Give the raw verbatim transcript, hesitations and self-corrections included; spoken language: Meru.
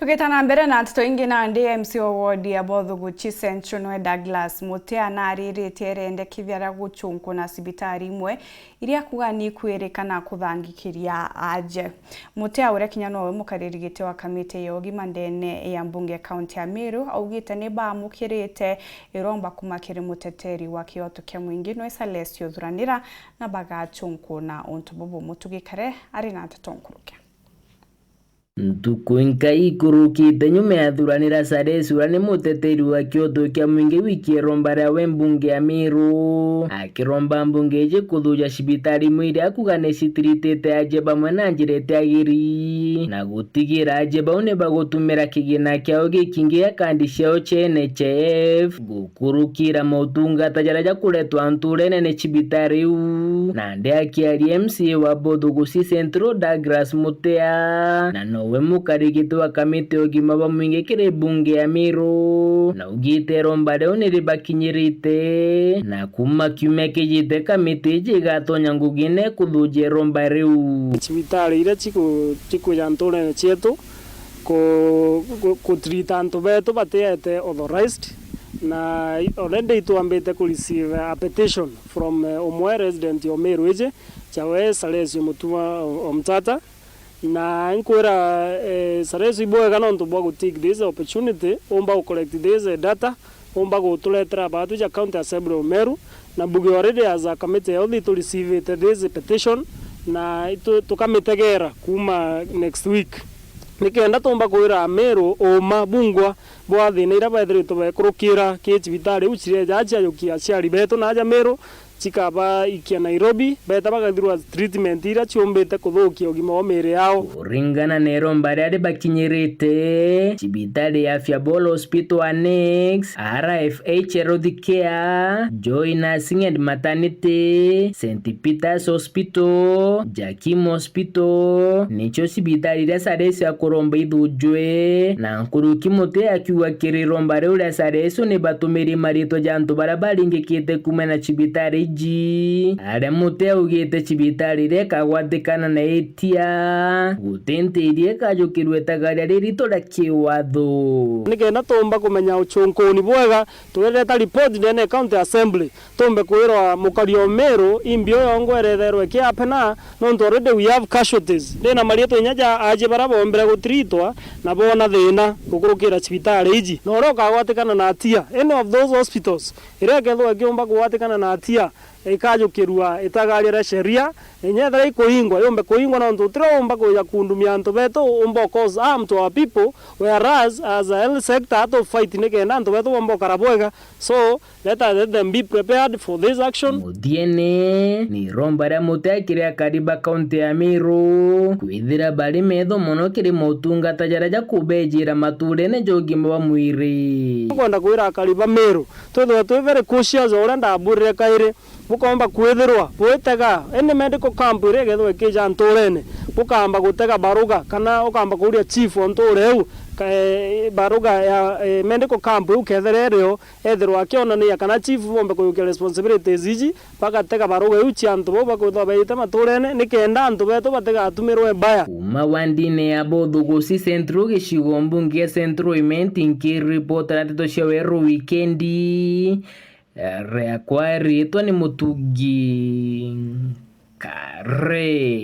Tugita na mbere na nteto ingi, nandi M C A wa ward ya Bothuguchi Central noe Douglas Mutea nariritie irendekithia ria guchunkuna cibitari imwe iria akuga ni ikwirika na kuthangikiria aje. Mutea, uria kinya nowe mukariri giti wa kamiti ya ugima ndene ya mbunge ya kaunti ya Meru, augite ni baamukirite iromba kuma kiri muteteri wa kioto kia mwingi noe Salesio Thuranira, na bagachunkuna untu bubu. Mutugi Kare ari na nteto nkuruki. Ntuku inkai ikurukite nyuma ya Thuranira Salesio uria ni muteteri wa kioto kia mwingi gwikia iromba riawe mbunge ya Meru, akiromba mbunge iji kuthuja cibitari imwe iria akuga ni citiritite aje bamwe na njira itiagiri, na gutigira aje bau ni bagutumira kigina kiao gikingi gia kandi ciao cia N H I F gukurukira motungata jaria jakuretwa nturene ni cibitari iu. Nandi akiaria M C A wa Bothuguchi Central Douglas Mutea, na nowe mukarigiti wa kamiti ya ugima bwa mwingi kiri mbunge ya Meru, na augite iromba riu ni ribakinyirite, na kuma kiumia kijite kamiti iji igatonya ngugine kuthuja iromba riu. Cibitari iria ciku-, cikwija nturene cietu ku-, ku-, kutrita antu betu batiete authorized, na already itwambite ku receive a petition from, eh, umwe resident o Meru iji, chawe Salesio Mutua o-, Omtata. Na nkwira, eh, Salesio ibwega nontu bwa gu take this opportunity, umba gu collect this data, umba guturetera baatu ja County Assembly o Meru, na mbuge already as a committee ya health tu receive this petition, na itu-, tukamitegera kuma next week, nikenda tumba kwira Ameru uma bungwa bwa thina iria bethiritwe bekurukira ki cibitari iu cireja ciajukia aciari betu na aja Meru, cikabaikia Nairobi, beta bagathirwa treatment iria ciumbite kuthukia ugima wa miiri yao. Kuringana na iromba riria ribakinyirite, cibitari ya Afya Bora Hospital Annex, R F H Health Care, Joy Nursing and Maternity, Saint Peter's Hospital, Jakim Hospital, nicio cibitari iria Salesio akuromba ithujwe, na nkuruki Mutea akiuga kiri iromba riu ria Salesio ni batumiri maritwa ja antu baria baringikite kuuma na cibitari iji. Aria Mutea augite cibitari iria ikagwatikana na itia, guti nti iria ikajukirua itagaria ririto ria kiwatho. Nikenda tumba kumenya uchunkuni bwega, twireta report ndene ya County Assembly, tumbe kwirwa mukari o Meru, imbi uyo ngwere itherwe ikiapena, nontu already we have casualties. Ndina marietwa inya ja aji baria bombire gutiritwa na boona thina gukurukira cibitari iji. Na uria ukagwatikana na atia, any of those hospitals, iria ikethirwa ikiumba kugwatikana na atia, ikajukirua itagaria ria sheria, inya ethira ikuingwa, yumbe kuingwa, nontu utiria umba kuja kundumia antu betu, umba cause harm to our people, whereas as a health sector, atu fight nikenda antu betu bomba gukara bwega. So, let us, let them be prepared for this action. Muthiene, ni iromba ria Mutea kiri akari ba kaunti ya Meru, kwithira bari metho mono kiri motungata jaria jakubejira maturene ja ugima bwa mwiri. Tukwenda kwira akari ba Meru, twithirwe twi very cautious, o uria ndabwirire kairi, bukomba kwithirwa bwitega any medical camp iria ikethirwa ikija nturene, bukamba gutega baruga, kana ukamba kuria chief o nture iu, ka-, eh, baruga ya, eh, medical camp iu kethira irio, ethirwa akionania kana chief bombe kujukia responsibilities iji, bagatega baruga iu cia antu bau bakwithirwa beejite maturene, nikenda antu betu batigatumirwe mbaya. Kuuma wandine ya Bothuguchi Central, gicigo mbunge ya Central Imenti, nkiripotera nteto cia Weru Wikendi, riakwa riitwa ni Mutugi Kare.